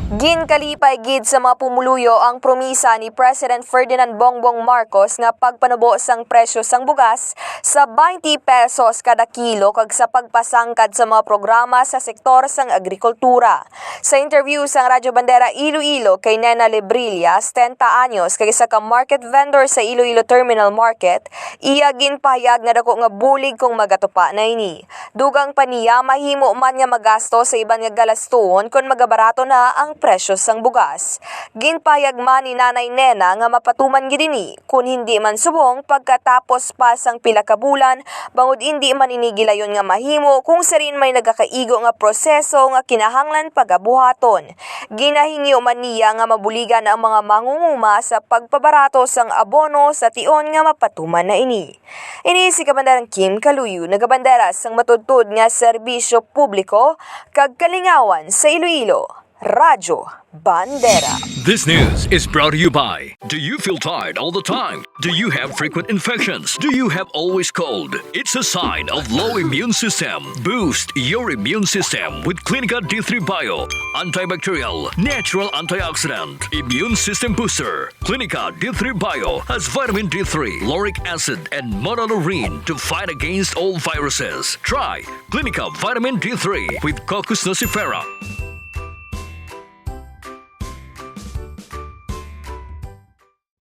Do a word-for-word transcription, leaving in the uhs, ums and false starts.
Ginkalipay gid sa mga pumuluyo ang promisa ni President Ferdinand Bongbong Marcos nga pagpanubo sang presyo sang bugas sa twenty pesos kada kilo kag sa pagpasangkad sa mga programa sa sektor sang agrikultura. Sa interview sang Radyo Bandera Iloilo kay Nena Lebrilla, setenta anyos, kag isa ka market vendor sa Iloilo Terminal Market, iya ginpahayag nga dako nga bulig kung magatupa na ini. Dugang pa niya, mahimo man nga magasto sa iban nga galastuhon kon magabarato na ang presyo sang bugas. Ginpahayag man ni Nanay Nena nga mapatuman gid ini, kun hindi man subong pagkatapos pa sang pila ka bulan, bangod indi man ini gilayon nga mahimo kung sirin may nagakaigo nga proseso nga kinahanglan pagabuhaton. Ginahingyo man niya nga mabuligan ang mga mangunguma sa pagpabarato sang abono sa tion nga mapatuman na ini. Ini si Kabandarang Kim Kaluyo, nagabandera sang matudtod nga serbisyo publiko kag kalingawan sa Iloilo, Radyo Bandera. This news is brought to you by. Do you feel tired all the time? Do you have frequent infections? Do you have always cold? It's a sign of low immune system. Boost your immune system with Clinica D three Bio, antibacterial, natural antioxidant, immune system booster. Clinica D three Bio has vitamin D three, lauric acid, and monolaurin to fight against all viruses. Try Clinica Vitamin D three with Cocos nucifera.